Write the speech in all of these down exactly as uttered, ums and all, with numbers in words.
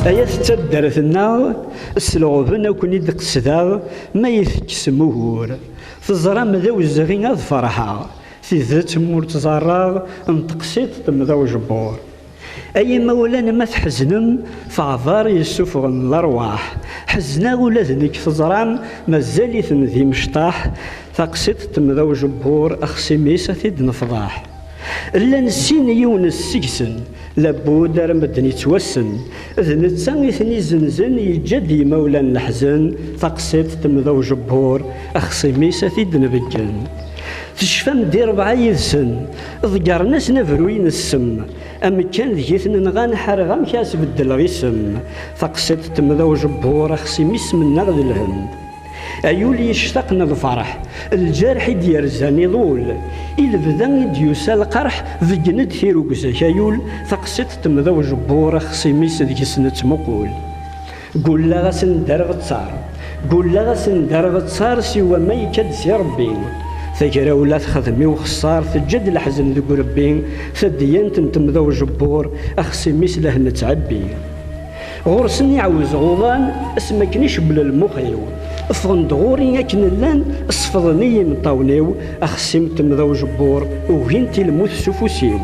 Ay at taddart-nneɣ, s leɣben ad ken-id-qesdeɣ, ma i tekksem ugur. Teẓram d awezɣi ad ferḥeɣ, tidet m'ur ttẓarraɣ, n teqsiṭ temda ujebbuṛ. Ay imawlan ma tḥeznem, teɛḍar yessufɣen lerwaḥ. Ḥezneɣ ula d nekk teẓram, mazal-iten d imecṭaḥ, taqsiṭ temda ujebbuṛ, axsim-is ad t-id-nefḍaḥ. Llan sin yiwen seg-sen, labud ara medden yettwassen. D netta i ten-izenzen, yeǧǧa-d imawlan leḥzen, taqsiṭ temda ujebbuṛ, axsim-is ad t-id-nbeggen. Tecfam di rebɛa yid-sen, ḍeggren-asen abruy n ssem, amekkan deg i ten-nɣan ḥareɣ amek ad as-beddleɣ isem, taqsiṭ temda ujebbuṛ, axsim-is mennaɣ d lhem. Ayul yectaqen lferḥ, lǧerḥ i d-yerzan iḍul. I lebda i d-yusa lqerḥ, beggen-d tirugza-k ayul, taqsiṭ temda ujebbuṛ, axsim-is deg-s nettmuqul. Gulleɣ-asen d arbettar, gulleɣ-asen d arbettar, siwa ma yekka-d si Rebbi. Tagrawla texdem i uxeṣṣar, teǧǧa-d leḥzen deg urebbi, tadyant n temda ujebbuṛ, axsim-is la nettɛebbi. Ɣur-sen iɛawez ɣuḍan, asmi akken icewwel lmux-iw. Ffɣen-d ɣur-i akken llan, sefḍen-iyi imeṭṭawen-iw, axsim temda ujebbuṛ, ugint i lmut s ufus-iw.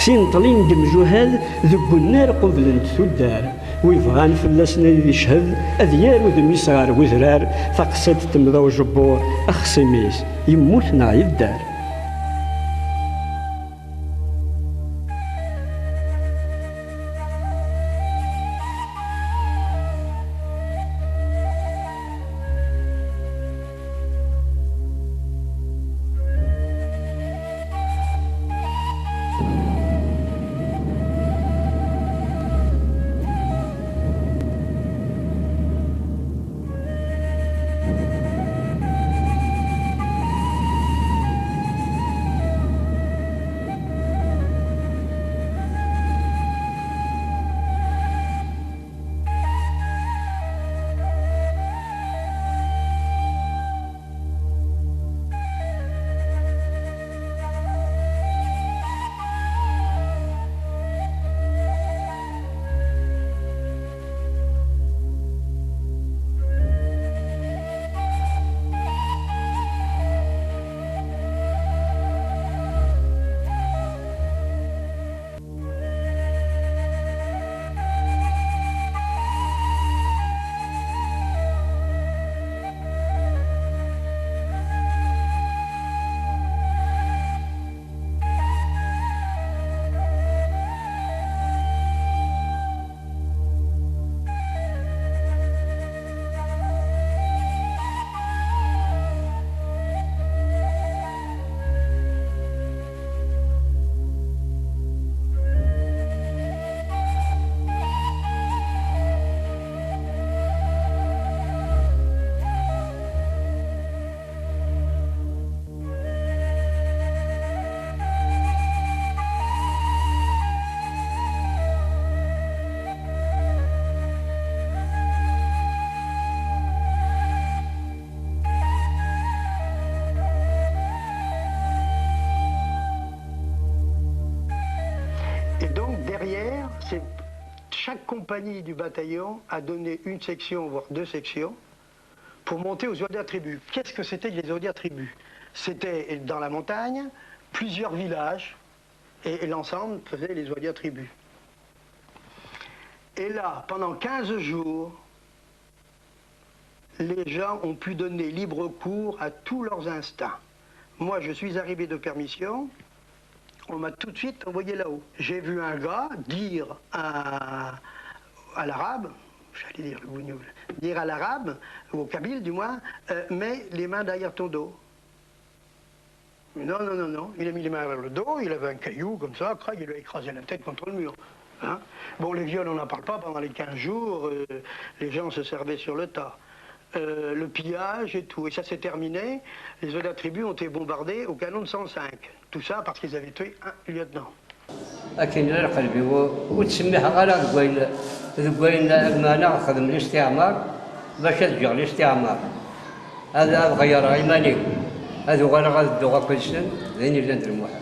Tineṭlin n yemjuhad deg unnar qublent tuddar. Wi bɣan fell-asen ad iched, ad yaru udem-is ɣer wedrar, taqsiṭ temda ujebbuṛ, axsim-is yemmut neɣ yedder. Et donc derrière, c'est chaque compagnie du bataillon a donné une section, voire deux sections, pour monter aux oies de la tribu. Qu'est-ce que c'était que les oies de la tribu ? C'était dans la montagne, plusieurs villages, et, et l'ensemble faisait les oies de la tribu. Et là, pendant quinze jours, les gens ont pu donner libre cours à tous leurs instincts. Moi, je suis arrivé de permission, on m'a tout de suite envoyé là-haut. J'ai vu un gars dire à, à l'arabe, j'allais dire le bougnoul, dire à l'arabe, au kabyle du moins, euh, mets les mains derrière ton dos. Non, non, non, non. Il a mis les mains vers le dos, il avait un caillou comme ça, crac, il lui a écrasé la tête contre le mur. Hein ? Bon, les viols, on n'en parle pas pendant les quinze jours, euh, les gens se servaient sur le tas. Euh, le pillage et tout, et ça s'est terminé. Les autres tribus ont été bombardées au canon de cent cinq. Tout ça parce qu'ils avaient tué un lieutenant. Akken yella lqelb-iw, ur ttsemmiḥeɣ ara deg wayen, deg wayen, lmeɛna xedmen listiɛmar, bac ad ǧǧeɣ listiɛmar. Ad, ad ɣeyreɣ iman-iw, ad uɣaleɣ ad dduɣ akked-sen, d ayen yellan d lmuḥal.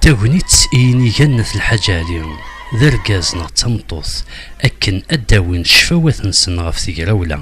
Tagnit i yinigan n At Lḥaǧ Ɛli, d argaz neɣ d tameṭṭut, akken ad d-awin ccfawat-nsen ɣef tegrawla.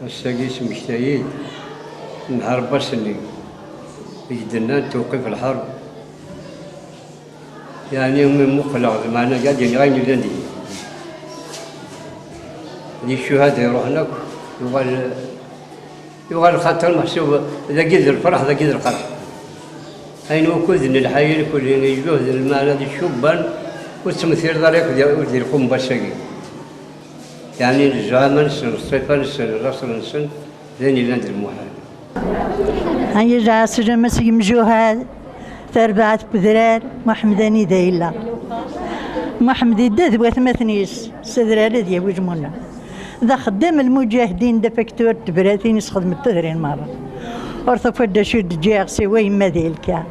Ass-agi smekta-yi-d mḥareb ass-nni i d-nnan tewqif lḥerb. Yeɛni mi muqleɣ, lmeɛna ad d-iniɣ ayen yellan deg-i. Di ccuhada iruḥen akk, yuɣal, yuɣal lxaṭer meḥsub dagi d lferḥ, dagi d lqerḥ. Ayen wukud nelḥa irkelli, ijuhden, lmeɛna d icubban, ur ttmettileḍ ara akk di, di lqumba-agi. Yeɛni lezɛama-nsen, ṣṣifa-nsen, laṣel-nsen, d ayen yellan d lmuḥal. Ay lɛeslama seg yimjuhad, tarbaɛt n wedrar, Muḥemmed anida yella. Muḥemmed idda d watmaten-is, s adrar ad yawi lmuna. D axeddam lmuǧahdin, d afaktur n tebratin, isxedmet tudrin merra. Ur tufiḍ d acu i d-ǧǧiɣ, siwa yemma di lkar.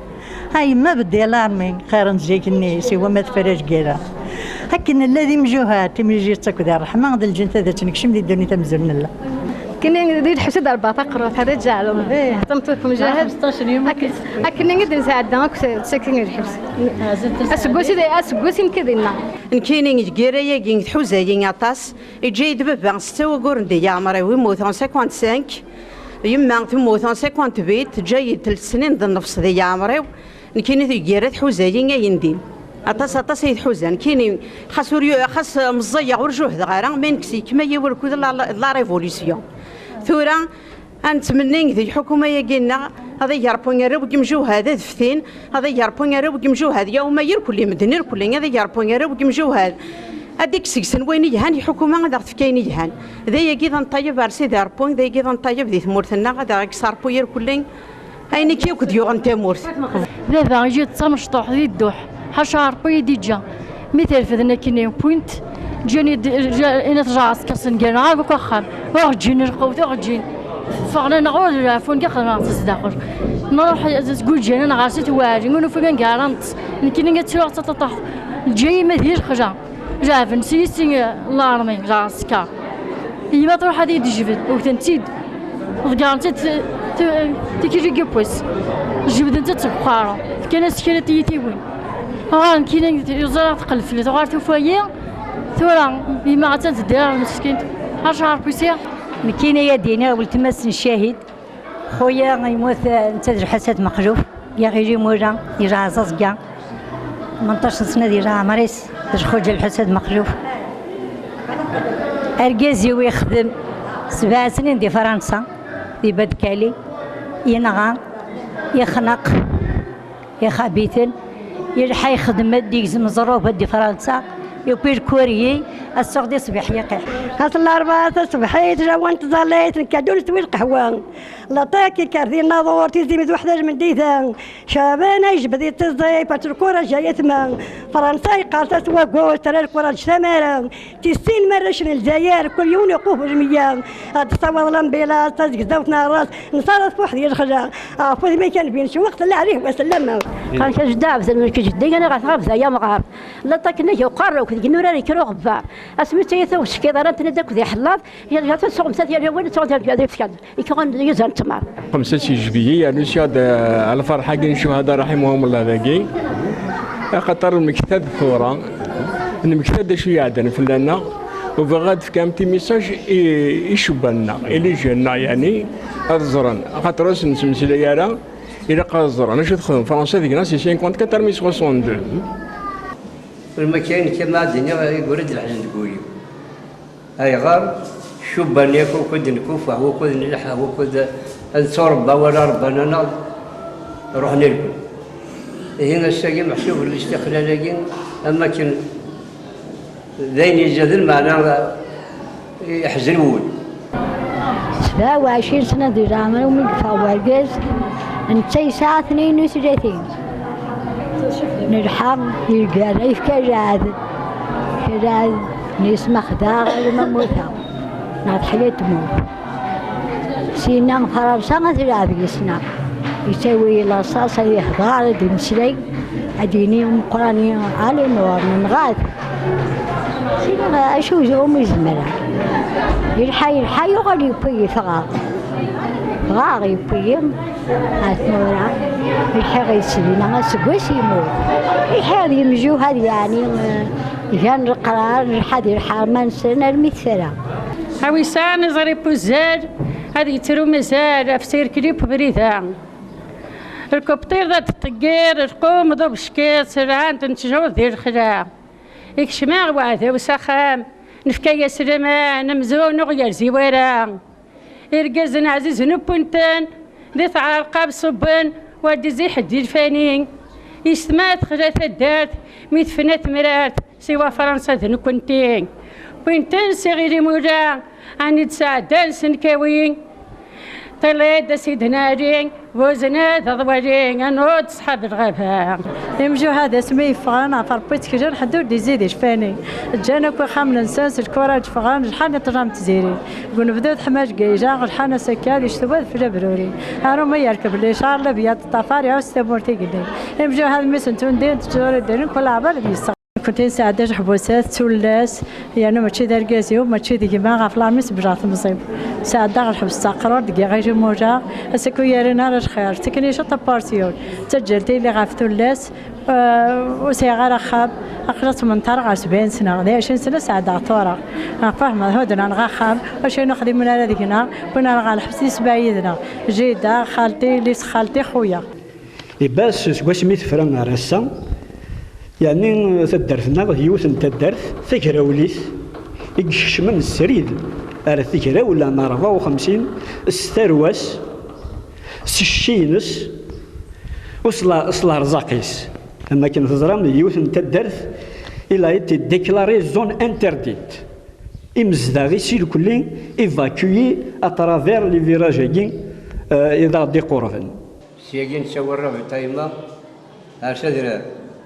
A yemma, beddi alarmi, xir n zik-nni, siwa ma tefra jgira. Akken nella d imjuhad, timlilit akked ṛṛeḥma, d lǧennet ad tt-nekcem di ddunit amzun nella. Kini di lḥebs i d-rebba taqerrut, hada ǧeɛlen. Eh. Tameṭṭut mjahed. Xmesṭac n yum. Ak-, akken i d-nesɛedda akk s-, sakin i lḥebs. Azal tas-, aseggas i d-, aseggas i nekk dinna. Nekkini deg yira-agi tḥuza-yi aṭas. Iǧǧa-yi-d baba setta wagguren di yeɛmer-iw, yemmut en cinquante-cinq. Yemma temmut en cinquante-huit, teǧǧa-yi-d telt snin d nnefs di yeɛmer-iw. Nekkini deg yira tḥuza-yi ayendin. Aṭas, aṭas ay tḥuza. Nekkini, xas ur yu-, xas meẓẓiyeɣ, ur juhdeɣ ara, mais nekk s yekma-yi ur kud la, la, la révolution. Tura, ad nettmenni di lḥukuma-agi-nneɣ, ad igerpun arraw n yimjuhad ad ftin, ad igerpun arraw n yimjuhad, yawma irkelli, medden irkelli, ad igerpun arraw n yimjuhad. Ad d-ikkes seg-sen wayen yelhan, lḥukuma ad aɣ-tefk ayen yelhan. D ayagi i d aneṭṭayeb ar Sidi Ṛebbi, d ayagi i d aneṭṭayeb di tmurt-nneɣ, ad aɣ-ikkes Ṛebbi irkelli. Ayen akka akk d-yuɣen tamurt. Baba iǧi d tamecṭuḥt di dduḥ, ḥaca Ṛebbi i d-iǧǧa. Mi terfed nekkini, wwin-t, ǧǧan-id, ǧa-, inat ǧaɛa skersen gar-aɣ akk axxam. Ur ɣ-ǧǧin lqewt, ur ɣ-ǧǧin. Ffɣen-aneɣ ur d-ɛfun, gixen-aɣ-tt zdaxel. Nruḥ seg uǧǧan-aneɣ ɣer Sit Waɛli, ur nufi kan gar-aneɣ. Nekkini nga ttuɣ taṭaṭaḥt. Ǧǧa-yi ma d lexla. Leɛben s yissi n larmi, leɛsker. Yemma truḥ ad iyi-d-tejbed, wten-tt-id. Ḍeggren-tt-id t-, t-, tikli n yiwwas. Jebden-tt-id seg uxxar. Fkan-as kra n tiyitiwin. Ɣer nekkini yuẓa teqlef-, tuɣal tufa-yi. Tura yemma attan tedder meskint. Ḥaca Ṛebbi siɣ. Nekkini ad d-iniɣ weltma-s n ccahid. Xuya yemmut, eh, netta d Lḥusin Mexluf, yaɣ ili mula, yella Ɛẓaẓga, tmenṭac n sna di leɛmer-is, d lxuǧa Lḥusin Mexluf. Argaz-iw ixdem sebɛa snin di Fransa, di Badkali, yenɣa, yexneq, ixab-iten, yelḥa ixdem-d, yegzem ẓẓrubat di Fransa, yewwi Kuryi, ass-a di ṣṣbeḥ yaqiḥ. Ɣas n larebɛa taṣebḥit, lawan tẓallit, nekka-d ur neswi lqahwa. Laṭak ikker di nnaḍur, tizi d uḥdac n tmeddit-a. Caɛban a yejbed i tiẓi, fat lkuraǧ ay atma. Fransa yeqqar-as wagu, terra lkuraǧ tamara. Tissin marrac n Lezzayer, kul yiwen iqufez meyya. Ad tessawaḍ lambilas, tazegzawt n aɣras, nṣara tfuḥ di lexla. Ɣef wudem-ik a nbi ncewweq, tella ɛlih wa sellama. Qal-k a jedda ɛebden, nekk jeddi, ana ɣer tɣabza yamɣar. Laṭak-nni yuqerruk deg inurar yekker uɣebbar. Asmi d tayet ur teckiḍ ara, ntendi akk d iḥellaḍ, yal ǧaɛet ad suɣem sat yal awal, ad tuɣal yal ǧaɛet ad fkan. Ikkuɣen yuzan ttmar. Xemsa si jbiyi, yernu sya-d, eh, lferḥ-agi n ccuhada raḥimahumullah dagi. Axaṭer nmekta-d tura, nmekta-d acu iɛeddan fell-aneɣ, u bɣiɣ ad d-fkeɣ un petit message i, i ccubban-nneɣ, i les jeunes-nneɣ, yeɛni, ad ẓren. Axaṭer ur sen-nettmeslay ara, ilaq ad ẓren acu texdem Fransa deg-neɣ si cinquante-quatre armi soixante-deux. Ur ma kayen kama ad d-iniɣ, yegra-d leḥzen deg wul-iw. Ayɣer? Ccubban yakk wukud nkufeḥ, wukud nleḥḥa, wukud ad netturebba wala rebban-aneɣ, ruḥen irkul. Ihi ass-agi meḥsub listiqlal-agi am akken d ayen yezzaden, meɛna yeḥzen wul. Sebɛa u ɛecrin sna di leɛmer-iw mi yeffeɣ wergaz, netta yesɛa tnayen u tlatin. Nelḥa, irga, yefka rrɛed, rrɛed n yisem axdaɣ alamma mmuteɣ, neɣ teḥya tmurt. Syenna Fransa ad telɛeb yis-neɣ. Yettawi laṣaṣ, ad yehder, ad d-yemmeslay, ad d-yini umeqqran-i, "Allez, nɣa-t." Syenna acu umi zemreɣ? Yelḥa, yelḥa, yuɣal yewwi-yi, ffɣeɣ. Ffɣeɣ, yewwi-yi. Ar tura, lḥiɣ yes-s dinna aseggas yemmut. Lḥiɣ d yemjuhad, yeɛni, eh, gan leqrar, lḥa di lḥerma-nsen armi tefra. A wi sɛan iẓri n wuzzal, ad yettru mazal ɣef tirkli n ubrid-a. Lkubṭir d ad tṭeggir, lqum d ubeckiḍ, sserɛan-t ntejruḍ di lexla. Ikcem-aɣ weɛdaw s axxam, nefka-yas laman, amzun ur yerzi wara. Irgazen ɛzizen n Punten, di tɛerqab ṣubben, war d-iziḥ-d ilfani. Yessetma texla taddart, mi tefna temrart, siwa Fransa d nekkenti. Wwin-ten s iɣil imula, ɛni d-sɛeddan s nkawi. Ṭilli-d a Sidna Ɛli, bu znad aḍwali, anud ṣṣḥab lɣaba. Imjuhad asmi yeffɣen, ɣef Ṛebbi tteklen, ḥedd ur d-izid icfani. Ǧǧan akk ixxamen-nsen s lkuraǧ ffɣen, lḥan i ṭṭlam n tziri. Deg unebdu teḥma Lgayja, lḥan-as akka, di ccetwa d fell abruri. Arum i yerkeb licar, lebya d ṭṭafar, iɛuss tamurt igenni. Imjuhad mi sen-tundin, tettjur iddren, kul aɛbar ad yesseɣ. Nekkenti nesɛedda leḥbusat, tullas, yernu mačči d argaz-iw, mačči d gma, ɣef laɛmi sebleɣ temẓi-w. Sɛeddaɣ lḥebs s taqrurt deg iɣil imula, ass-a ur yerrin ara lxir, tekni ciṭ aporsyun, ttaǧǧalt yelli ɣef tullas, eh, ur sɛiɣ ara axxam, aql-i ttmenṭareɣ ɣer sebɛin sna, di ɛecrin sna sɛeddaɣ tura. Ɣef fehmeɣ hudden-aneɣ axxam, acu ur xdimen ara deg-neɣ, wwin-aneɣ ɣer lḥebs di sebɛa yid-neɣ, jida, xalti, yelli-s n xalti, xuya. Ibas seg wasmi tefra ar ass-a, yeɛni taddart-nneɣ d yiwet n taddart tagrawlit i ikecmen srid ar tegrawla n rebɛa u xemsin s tarwa-s, s cci-ines, u s la-, s lerẓaq-is. Am akken teẓram, d yiwet n taddart, il a été déclarée zone interdite. Imezdaɣ-is irkelli évacués à travers les villages-agi, euh, i d aɣ-d-iqurben. Syagi nettawi ravitaillement ar s adrar,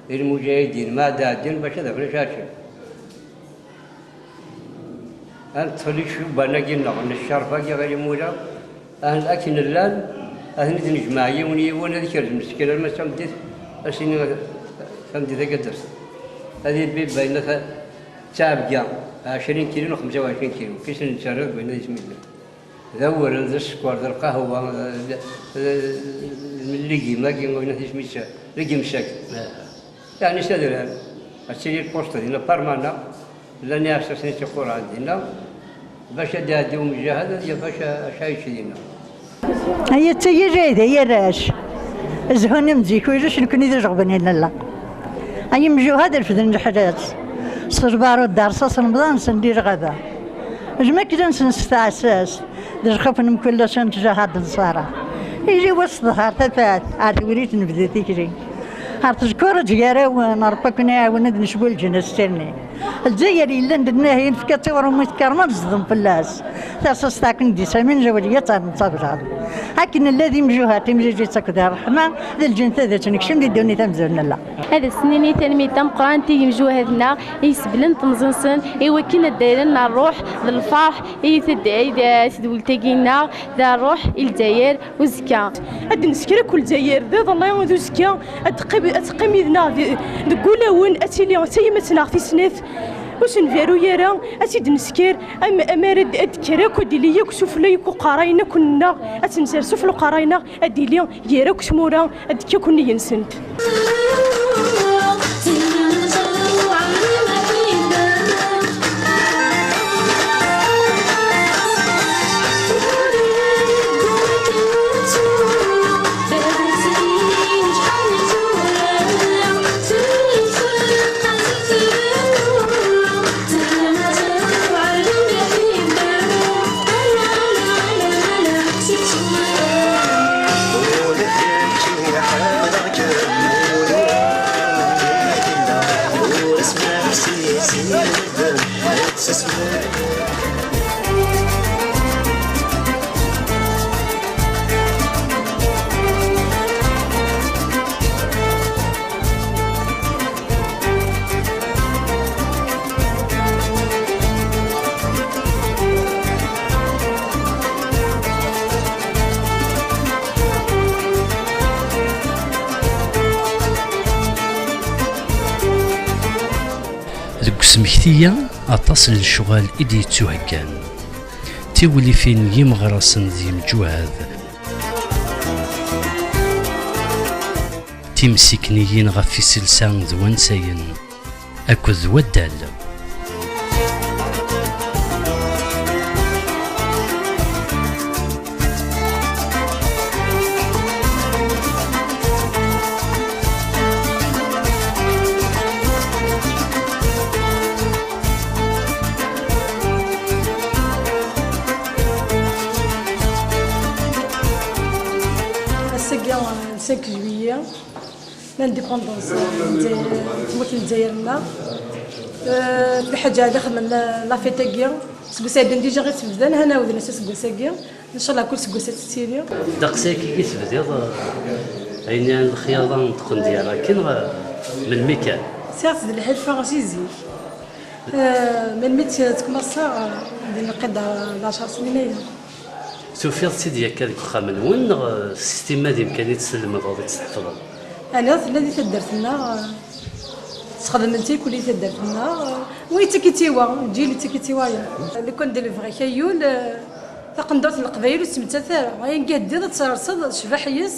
i lmujahidin, ma ad ɛeddin bac ad afen acu ɛeččen. Ad neṭṭef icubban-agi-nneɣ, n ccerf-agi ɣer imula, ahen-, akken llan, ad ten-id-nejmeɛ yiwen yiwen, ad kerzen meskin arma d tameddit, ad s-inin tameddit-agi ad d-asen. Ad ibibba yenna ta-, d ttɛebga, ɛecrin kilu neɣ xemsa u ɛecrin kilu, kis n nettarra deg wayen ad ismidden. D awren, d sskeṛ, d lqahwa, d, d, d, d legim-agi, win isem-is, legim sec. Yeɛni s adrar, ad tili lpuṣt dinna permanent, llan iɛessasen i tt-iqurɛen dinna, bac ad d-iɛeddi umjahed, ad yaf acu, acu ara yečč dinna. Ay attay a lɛid, ay arrac! Zhun am zik, ulac nekkni d ijeɣben i nella. Ay imjuhad refden leḥlas, s lbaṛud d rṣaṣ, lemḍan-nsen di lɣaba. Lmakla-nsen s tɛessast, d lxuf n mkul acu n tjaha d nṣara. Ili wass ḍher tafat, ar tewrit nebdu tikli. Ar tejkur ad gar-awen, Ṛebbi ad ken-iɛawen ad necbu leǧnas-nni. Lezzayer yellan d nnahi, nefka-tt i uṛumi tekkerma, zedem fell-as. Taṣaṣt akken d-isamin, jawliya ttɛemmeḍ tablaḍ. Akken nella d imjuhad, timjujit akked ṛṛeḥma, d lǧennet ad tt-nekcem di ddunit amzun nella. Ad as-nini tanemmirt tameqqrant i yimjuhad-nneɣ i yesblen temẓi-nsen i wakken ad d-rren ṛṛuḥ d lferḥ i tedwelt-agi-nneɣ, d ṛṛuḥ i Lezzayer. Uzekka. Ad d-nesker akk Lezzayer, d iḍelli d uzekka, ad teqqim, ad teqqim yid-neɣ di, deg wulawen, ad tili d tayemmat-nneɣ tis snat. Ur s-nberru ara, ad tt-id-nesker, am, amar ad, ad d-tekker akk, ad d-tili akk sufella akk uqerray-nneɣ akk-nneɣ, ad tt-nser sufella uqerray-nneɣ, ad d-tili gar akk tmura, ad d-tekk akk nnig-nsent. Deg usmekti-a, aṭas n lecɣal i d-yettuheggan. Tiwlifin n yimeɣrasen d yimjuhad. Timsikniyin ɣef iselsa d wansayen akked waddal. Ass-agi, cinq juillet, l'indépendance n Lezzayer, tmurt n Lezzayer-nneɣ. Eh, lḥaǧa ad xedmen la, la fête-agi. Seg usɛeddan déjà i s-bdan, hana awden-as aseggas-agi. Ncallah kul seg wass ad tettili. Ddeqs-agi i tebdiḍ, eh, ayen yan lexyaḍa n tqendyar akken, eh, melmi kan? Sɛiɣ-tt d lḥilfa si zik. Eh, melmi tt-, ttkumaṣṣaɣ, eh, di lqid d ɛecṛ snin aya. Tufiḍ-tt-id yakka deg uxxam-nwen, neɣ, eh, s timmad kan i tt-tlemdeḍ, i tt-tḥefḍeḍ? Ala, tella di taddart-nneɣ, eh, sxedmen-tt yakk di taddart-nneɣ, eh, wa yettak-itt i wa, lǧil yettak-itt i wayeḍ. Lukan d lebɣi-k ay ul, eh, Taqendurt n Leqbayel ur tettmettat ara. Ayen i heddiḍ ad terseḍ, tecbeḥ yes,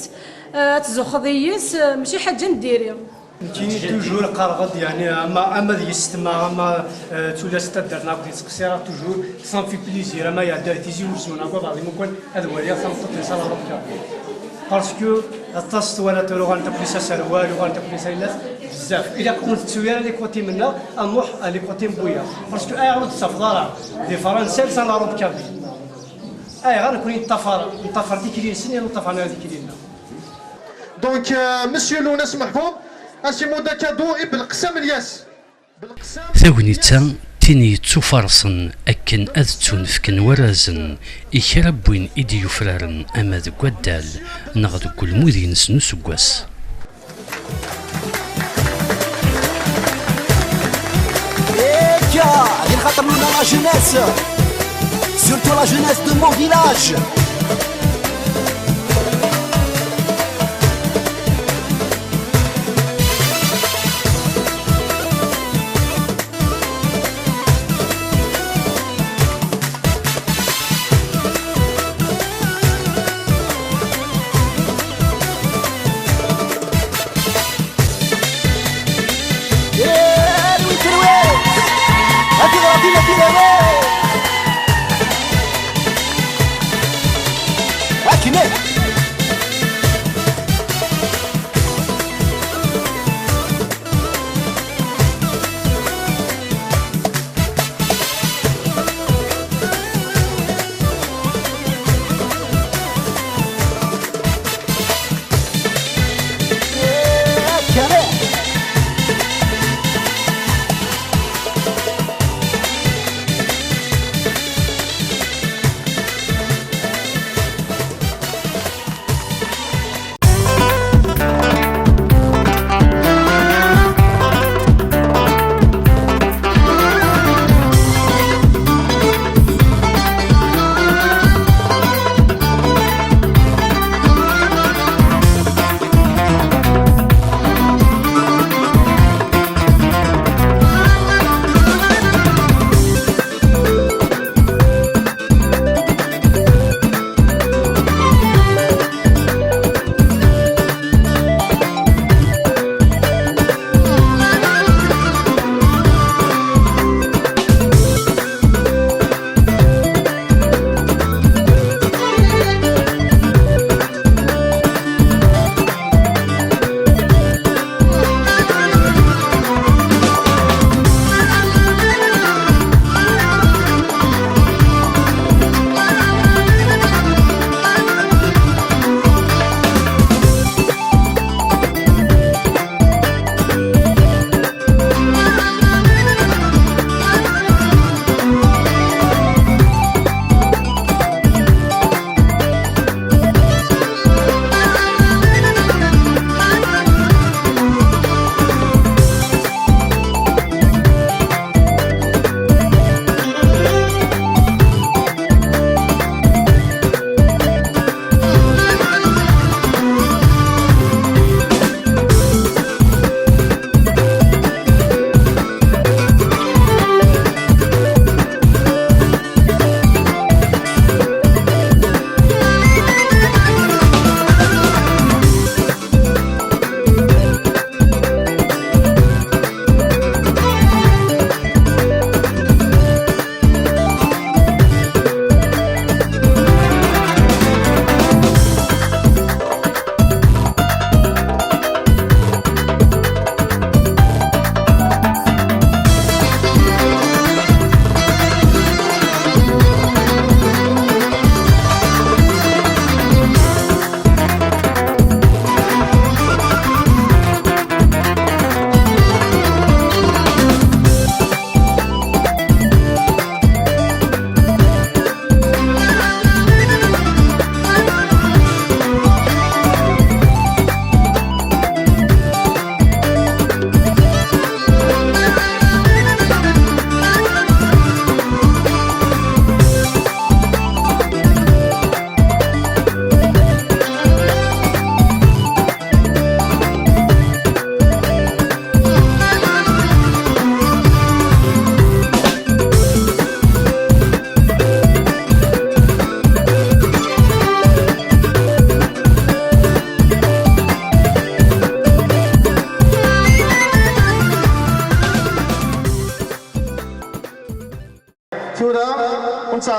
eh, ad tzuxxeḍ yes, eh, mačči ḥaǧa n diri. Nekkini toujours qqareɣ-d, yeɛni, ama, ama d yessetma, ama, eh, d tullas n taddart neɣ akked yettqeṣṣireɣ toujours, ça me fait plaisir, ama iɛedda di Tizi Wezzu neɣ deg Uḍadim ukan ad waliɣ tameṭṭut-nni s la robe kabyle. Parce que aṭas twalaḍ tura uɣalent akk s aserwal, uɣalent akk s ayla-s, bezzaf. Ilaq ur nettu ara les côtés-nneɣ, ad nruḥ à les côtés n wiyaḍ. Parce que ayɣer ur d-tettafeḍ ara di Fransa yelsan la robe kabyle? Ayɣer nekkni neṭṭafar, neṭṭafar tikli-nsen, i neṭṭafar ara tikli-nneɣ? Donc, euh, Monsieur Lounas Mahfouz, asimud akadu i Belqsam Lyas. Belqsam Tagnit-a d tin yettufarṣen akken ad ttunefken warrazen i kra n win i d-yufraren ama deg waddal neɣ deg ulmud-ines n useggas. Eka, din xaṭer nuna la jeunesse, surtout la jeunesse de mon village.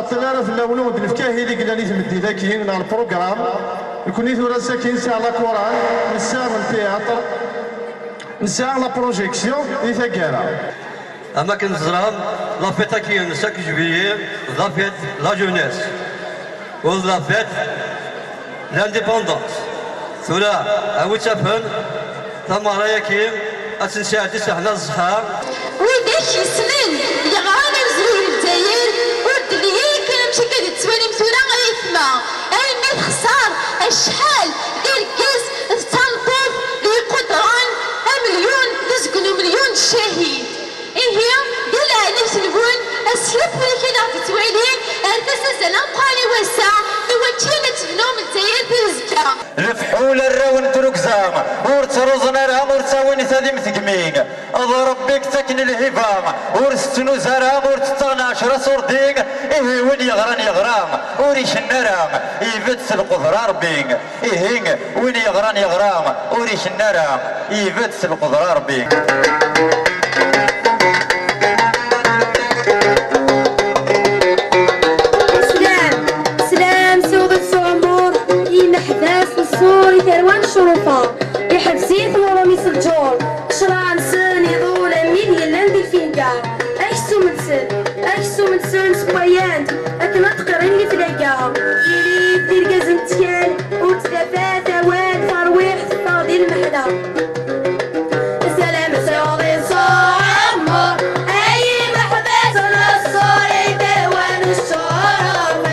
Tella ara fell-awen ur d-nefk ahil i yellan i tmeddit-agi neɣ lprugram. Nekkni tura ass-agi nesɛa la chorale, nesɛa théâtre, nesɛa la projection di taggara. Am akken teẓram, la fête-agi n cinq juillet d la fête la jeunesse, u d la fête l'indépendance. Tura, a wi tt-afen, tameɣra-agi, ad tt-nesɛeddi s leḥna d zzexxer. Widak yessnen, yeɣran amezruy n Lezzayer, ur d-telli ara kan amek akka d-tettwalim tura ayetma, armi texṣer acḥal d argaz d tameṭṭut d iqudran, amelyun d uzgen umelyun d ccahid. Ihi, di leɛnayt-nwen, aslef win akken aɣ-d-yettwalin, rret-as azal ameqqran i wass-a, i wakken ad tebnum Lezzayer tirezga. Lefḥul arraw n trugza, ur ttruẓen ara, ur ttawin tadimt deg imi. D Ṛebbi i yettaken lhiba, ur tettnuz ara, ur tettaɣ lɛecra s urdi. Ihi win yeɣran yeɣra, ur icennu ara, ibedd s lqedra Ṛebbi. Ihi win yeɣran yeɣra, ur icennu ara, ibedd s lqedra Ṛebbi. Slam, slam, siwḍet s uɛmur, i yimeḥbas n ṣṣur, i tarwa n ccrufa, iḥbes-it uṛumi s lǧur, ccṛeɛ-nsen iḍul am wid yellan di lfinga, aksum-nsen, aksum-nsen ssewwayen-t, akken ad d-qirrin leflaga, yili d tirgaz n ttkal, ur ttafat awal, tarwiḥt teffeɣ di lmeḥna. Salam siwḍi s uɛmur, ay imeḥbas n ṣṣur, i tarwa n ccṛufa,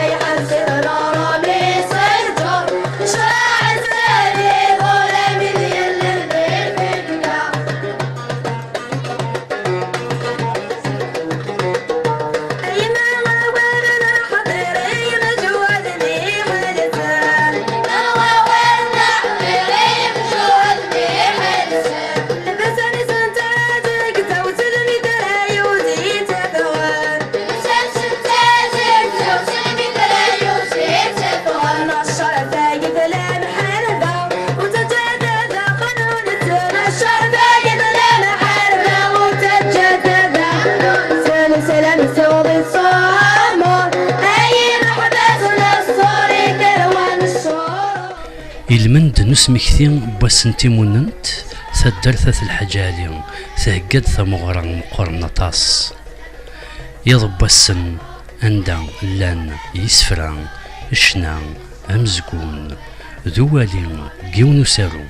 iḥbes-it uṛumi s lǧur, ccṛeɛ sani ḍulem d yellan di lfinga. Ilmend n usmekti n wass n timunent, taddart At Lḥaǧ Ɛli thegga-d tameɣra meqqren aṭas. Iḍ n wass-n, anda llan yisefra, ccna, amezgun, d uwali n yiwen usaru.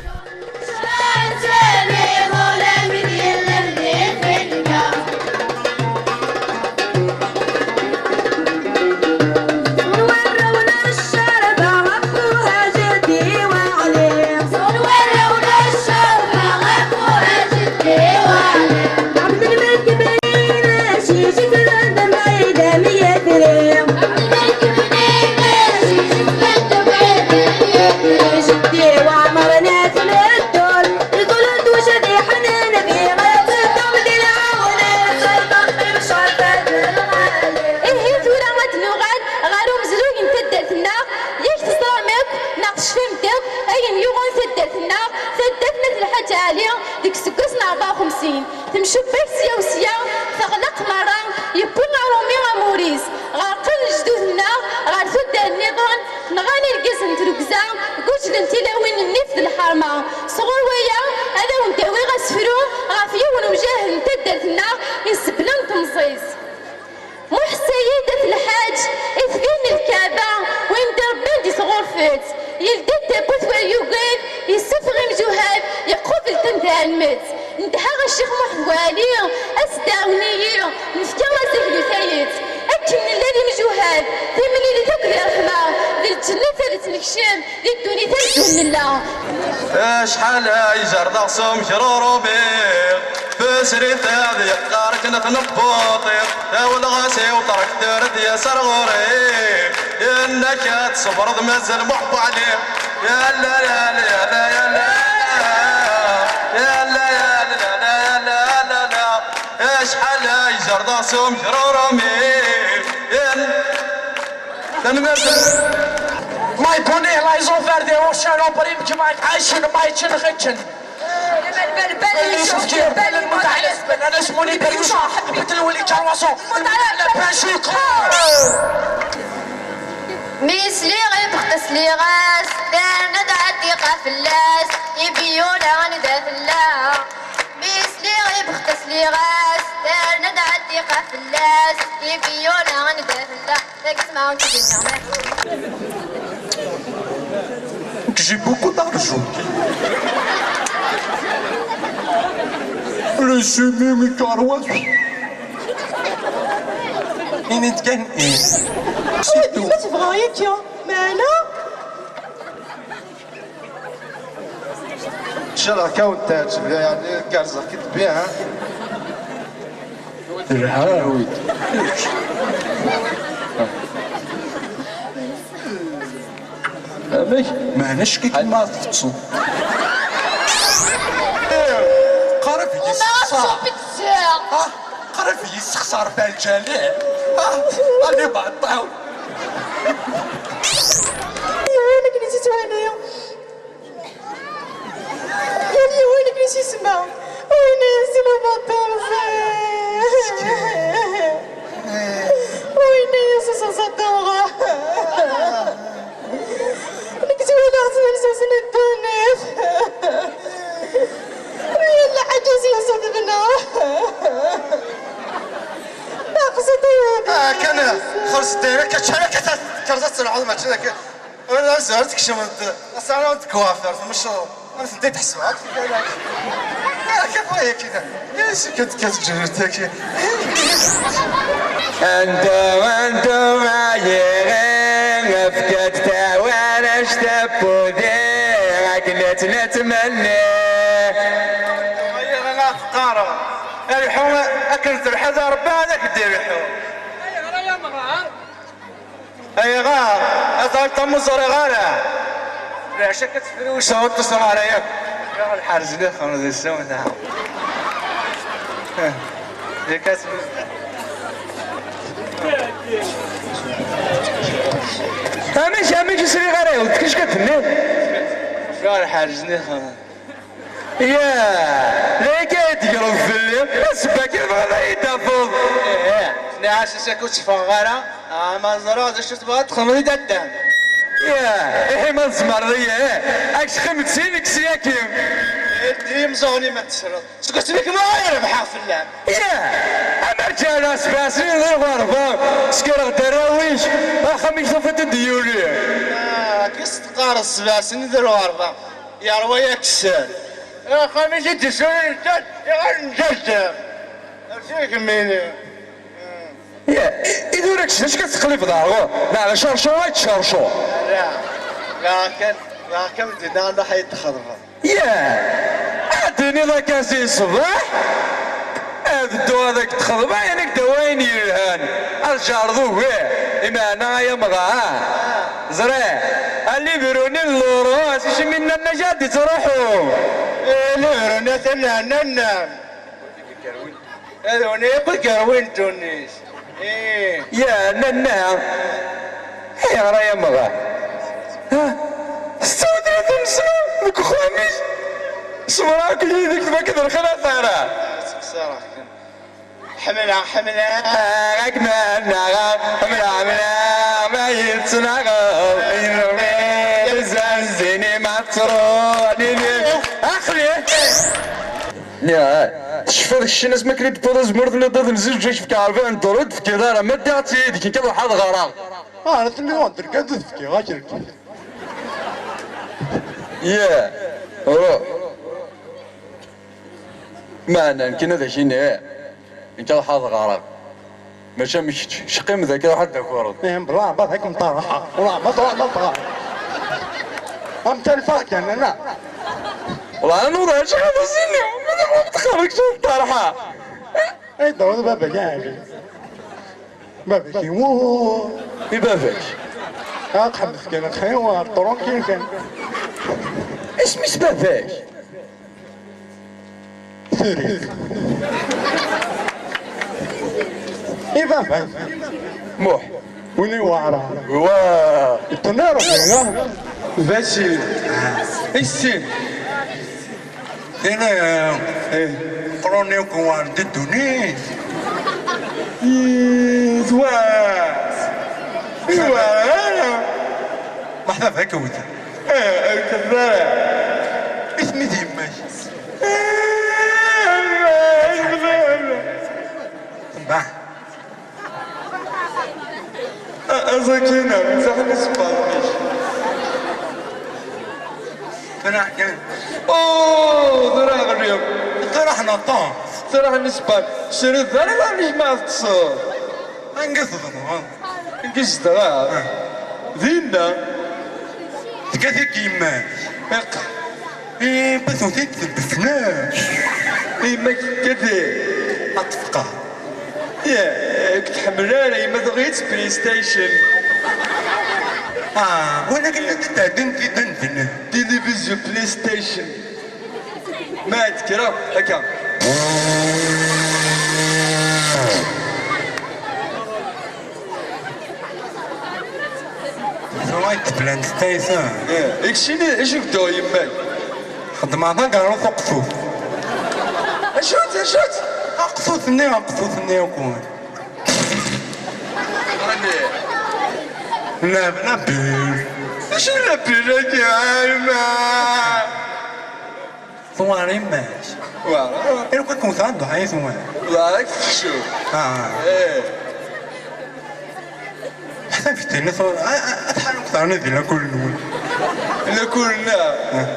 Ihi tura ad nuɣal ɣer umezruy n taddart-nneɣ, yak teẓram akk neɣ tecfam-d akk ayen yuɣen taddart-nneɣ, taddart n At Lḥaǧ Ɛli deg useggas n rebɛa u xemsin. Temcubbak sya u sya, teɣleq merra, yewwi aṛumi amur-is. Ɣerqen lejdud-nneɣ ɣer tuddar nniḍen, nɣan irgazen n trugza, guǧlen tilawin n nnif d lḥerma. Sɣur waya, ad awen-d-awiɣ asefru ɣef yiwen umjahed n taddart-nneɣ isebblen temẓi-s. Muḥ Sayid At Lḥaǧ, itbin n Lkaɛba, win d-iṛebban di tɣurfet, yeldi-d tawwurt war yugad, yessufeɣ imjuhad, iqubel-ten d almet. Nedheɣ a Ccix Muḥ Buɛli, as-d ɛawen-iyi, nefka azaglu tayet. Akken nella d imjuhad, timlilit akk di ṛṛeḥma, d lǧennet ad tt-nekcem, di ddunit ad nella. Acḥal ay jerdeɣ s umekruṛ umiɣ, tusrit ad yeqqar-k nexnebbuṭ-iɣ, awleɣ-as i uṭraktur ad d-yas ar ɣur-i, yenna-k ad tṣebreḍ mazal Muḥ Buɛli. Yalla, yalla, yalla, yalla, yalla, yalla, yalla, yalla, yalla, yalla. Acḥal ay jerdeɣ s umekruṛ umiɣ. Tanemmirt. Ma yebuni la iẓufar di uccan oprim kma ɛicen ma yeččen xeččen. Belli sefkiɣ belli lmut ɛla sben ana smuni Beryuca ḥebbet lweli karwaṣu. Lmut ɛla Beryuca. Sliɣ-as, terna-d ɛettiqa fell-as, ibiyuna anda tella. Mi sliɣ i bext sliɣ-as, terna-d ɛettiqa fell-as, ibiyuna anda tella. Tagi tesmaɛun-tt-id-nniɣ. J'ai beaucoup d'argent. Le chemin mi carwa. Ini-d kan ih. C'est tout. Ma tebɣa akka, meɛna? Ncallah kan teɛǧeb, yeɛni gerrzeɣ-k-id bien, ha? Telha. Amek? Meɛna ckikin ma teṭṭseḍ. Qrib yessexṣar. Ah, qrib yessexṣar Belǧani. Ah, allez, baṭṭaw. Yiwen akken i tt-ittwali. Yal yiwen akken i s-isemma. Win-is lbaṭel. Win-is s-, s-, s-, Nekk ttwaliɣ-tt d lsas n ddunit. Yal lḥaǧa s-, s-, tebna. Aqsiṭ. Ah, kan xers dayra, akka tččar, akka tekker, ad telḥuḍ, mačči d akka. Wala, zɛut tkecmeḍ-d, ass-a ara d-kwafert, mecruḍ. Am tedda tḥesbeḍ. Kif waya kida? Is kif tkes ǧerret-agi? Anda, anda, ay iɣi, efk-d tawarect n wudi, akken i tt-nettmenni. Ay iɣi, ad teqqareḍ, lḥu akken telḥiḍ a Rebbi ad ak-d-ilḥu. Ayɣer? Azal tam ur ẓriɣ ara. Leɛca akka tefrewseɣ ur ṭṭseɣ ara yakk. Lḥerz-nni xemḍ isawta. Yak asmi. Amek, amek i sriɣ ara yewweḍ kečč ka tenniḍ? Lḥerz-nni xemḍ. Yah, d akka i d-tegreḍ fell-i, d ssebba kan tebɣiḍ ad yi-d-tafeḍ. Ih, nniɣ-as ass-agi ur tteffɣeɣ ara, ah, ma ẓriɣ d acu tebɣiḍ ad txedmeḍ i dadda-m. Yah, ihi ma tzemreḍ, ih, ad k-teqqimeḍ sin, kkes yaki. Di imẓuɣen-im ad tesreḍ, seg wasmi kan ara rebḥeɣ fell-am. Yah, amer ǧǧaleɣ sebɛa snin di lɣerba, ssekreɣ-d arraw-ik, axxam-ik tufiḍ-t-id yuli. Ah, akka i s-teqqareḍ sebɛa snin di lɣerba. Yerwa-yak sser. Axxam-is i d-issurin ǧǧaǧ, iɣal n ǧaǧǧa. Rǧu gemmini. Ya, i, i tura kečč d acu ka teqlibeḍ ar ɣur? Neɣ d acercur ay tcercur? La, la kan, la kan d-inna Allah ay d-xeḍbeɣ. Ya, ad d-tiniḍ akka si ṣṣbeḥ? Ad dduɣ ad ak-d-xeḍbeɣ, ini-k-d ayen yelhan. Ad tjerrdeḍ ugar. Imeɛna ay amɣar. Ẓriɣ. Alibru-nni n lurus, acimi nnan-ak ad d-ittruḥu? Eh, alibru-nni atan nnan-am. Ad wen yakk igerwin ddunit. Eh. Ya, nanna. Ayɣer ay amɣar? Ha? Tettaweḍ-d imeslayen deg uxxam-ik? Ṣebreɣ akk yid-k tbakeḍ lxir a tara. Ttqeṣṣireɣ kan. Ḥemmleɣ, ḥemmleɣ, ak ma nnaɣeɣ, ḥemmleɣ, ḥemmleɣ, ma yettnaɣeɣ, yirmi, zan zini ma ttruḥ, nini, aqli. Nniɣ, tecfiḍ keččini asmi akken i d-tewwiḍ azemmur tenniḍ ad nzewǧ, ad k-fkeɣ rebɛa n dduru, ur d-tefkiḍ ara, ma ddiɣ-tt yid-k, nekk ad ruḥeɣ ad ɣreɣ. Ah, tenniḍ-d kan ur d-fkiɣ, ak rkid. Yah, ruḥ. Meɛna, nekkini ad ak-iniɣ, nekk ad ḥaḍ ɣer-, mačči am kečč, ceqqim daki, ruḥ ad d-takureḍ. Ih, bla, bla, ad kem-ṭarḥeɣ. Wala, ma truḥ, ma tɣar. Am tanfa kan, ana. Wala, nuḍ, acu ad as-iniɣ? Ma txuḍ txerrek, ṭarḥa. Ay, d-awḍ baba, ya ɛli. Baba-k iwuh. I baba-k? Aqḥem kan xeywar, tranquille kan. Isem-is baba-k? Turiḍ. I baba-k? Muḥ. Win iweɛra. Wa. Iṭṭen ara, ha? Basil. Issin. Ini, eh, qruni ukwar di ddunit. Ih, twa. Iwa. Ma Ḥbab, akka wta. Eh, akka. Isem-is yemma-k? Mbeɛd. Aẓakin-a, msaḥ isebbaḍen-ik. Tura kan. Oh, tura ɣliɣ. Tura ḥnaṭa. Tura ḥnisban. Srid, ara la nejmaɛ teṭṭseḍ. Anga tḍemɛeḍ? Anga zedɣeɣ? Ah. Dinna. Tga-t-id yemma-k. Iq. Eh, pas on tête de fenêtre. Yemma-k tga-t-id. Atfeqa. Yeah, ur k-tḥemmel ara yemma, tuɣ-itt PlayStation. Ah, walakin la d-ttɛeddin tidan din. Télévision PlayStation. Ma d kra akka. Tura i d-blant tayta. Eh, ikcini, acu bedduɣ yemma-k? Xedmeɣ tagarut uqtut. Acu-tt, acu-tt? Aqtut-nni, aqtut-nni akk. Allez. La, la pire. Acu la pire-agi, a yemma? Tuɣal yemma-k. Wa. Iruka kum tɛeddu ḥayi tuɣal. Wa, ad k-tekcem. Ah. Eh. Ḥtafit-nni tura, a, a, atḥal akk terna di lakul-nwen? Lakul-nneɣ? Ah.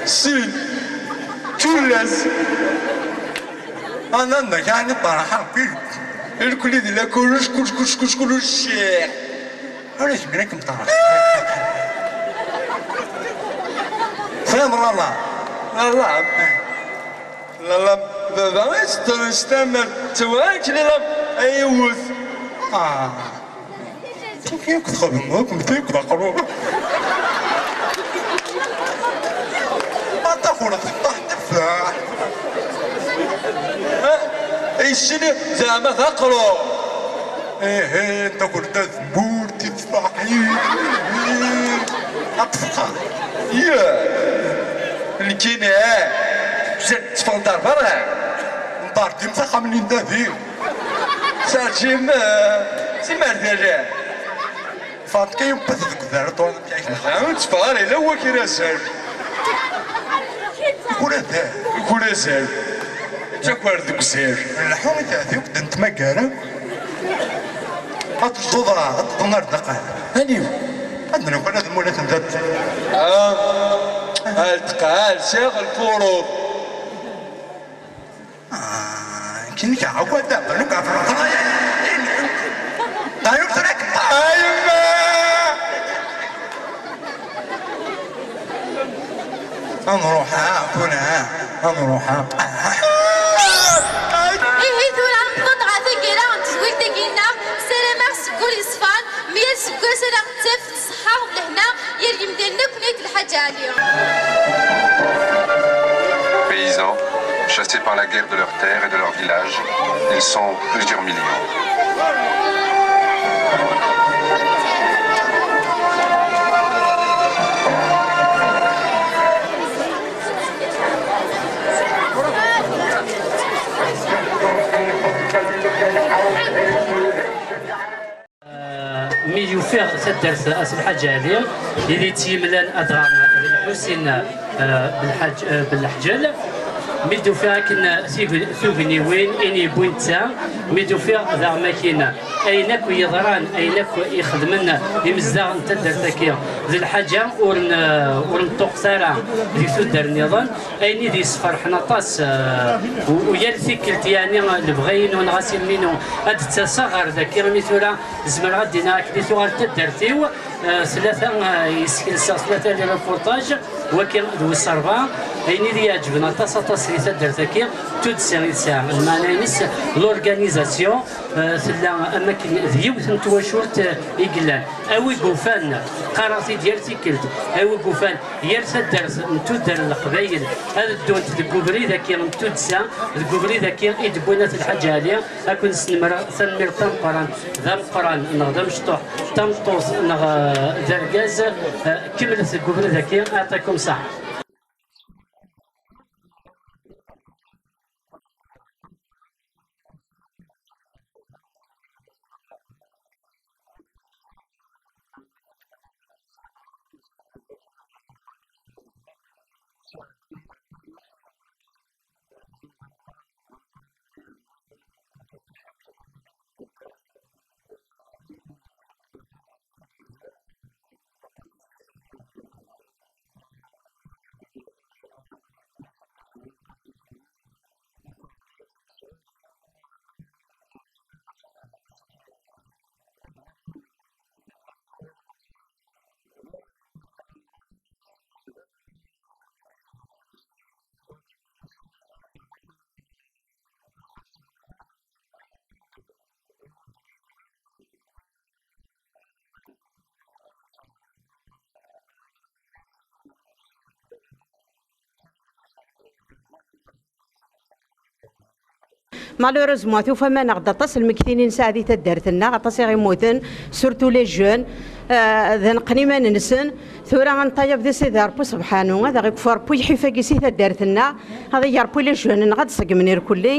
Sin. Tullas. Ana nda kan ṭaraḥa, pil. Irkuli di lakul, kuc, kuc, kuc, kuc, kuc, ciḥ. Ulac mi akken ṭaraḥ. Fehmeḍ, lalla. Lalla. Lalla, baba, iseṭṭel s tamart, ttewɛak, lalla, ay iwwet. Ah. Tuk yakk txedmeḍ, kum tuk d aqrur. Aṭaxur, teṭṭaḥ teffaḥ. Ay ssini, zeɛma d aqrur. Ihi, takurt tazemmurt, i tfaḥin. Ad tfeqɛeḍ. Yya. Nekkini, eh. Tteffɣen-d ar berra. Nḍer dim taxxamin n davi. Serǧim, eh, si Merdalan. Faḍ kan yewwet deg uderṭu. Ur tteffeɣ ara, yella wakk irazal. Kul azal. Kul azal. Ttaker deg uzal. Lḥu i teɛtiwt n tmaggara. Ad tedduḍ, ad tedduḍ ar daqal. Aniw? Ad d-nuɣal ad mulat n dat. Ah, al tqal, siɣ lfuruḍ. Ah, kini ka akwa da, balu ka fara. Tayo tura ka. Ay, ma. Ad nruḥ, ah, tura, ah, ad nruḥ, ah. Ihi tura newweḍ ɣer taggara n tedwilt-agi-nneɣ, ssarameɣ seg wul yeṣfan, mi ara seg wass ara ɣ-d-taf ṣṣeḥḥa d lehna yal yemdanen akk n Ayt Lḥaǧ Ɛli. Paysans, chassés par la guerre de leurs terres et de leurs villages, ils sont plusieurs millions. Mi yufiɣ taddart At Lḥaǧ Ɛli, i d-yettemlalen adɣa d Lḥusin, eh, Belḥaǧ, eh, Belḥǧel, mi d-ufiɣ akken tig-, tugniwin i n-yewwi netta, mi d-ufiɣ daɣen akin ayen akk yeḍran, ayen akk ixedmen imezdaɣ n taddart-agi d lḥaǧa ur n-, ur neṭṭuqet ara di tuddar nniḍen, ayen i d-yesferḥen aṭas, eh, u, u yal tikkelt, yeɛni lebɣi-inu neɣ asilem-inu ad d-ttaseɣ ɣer dagi, imi tura zemreɣ ad d-iniɣ akken i tuɣal taddart-iw, eh, tlata, eh, yeskelseɣ tlata les reportages, wagi d wis ṛebɛa. Ayen i d-iɛeǧben aṭas, aṭas di taddart-agi, d tuddsa i tesɛa, lmeɛna-ines, l'organisation, eh, tella am akken d yiwet n twacult, eh, i yellan. A wi yufan, qqareɣ-t-id yal tikkelt, a wi yufan yal taddart n tuddar n Leqbayel ad ddunt deg ubrid-agi n tuddsa, deg ubrid-agi i d-wwin At Lḥaǧ Ɛli, ad ken-snemreɣ tanemmirt tameqqrant, d ameqqran neɣ d amecṭuḥ, tameṭṭut neɣ, eh, d argaz, eh, kemmlet deg ubrid-agi, aɛṭikum ṣaḥa. Malheureusement, tufam-aneɣ-d aṭas n lmegtin i nesɛa di taddart-nneɣ, aṭas i ɣ-immuten, surtout les jeunes, euh, d aneqqen iman-nsen. Tura ad neṭṭayab di Sidi Ṛebbi subḥanu, ad aɣ-ikfu Ṛebbi lḥif-agi si taddart-nneɣ, ad igi Ṛebbi les jeunes-nneɣ ad d-ṣeggmen irkelli.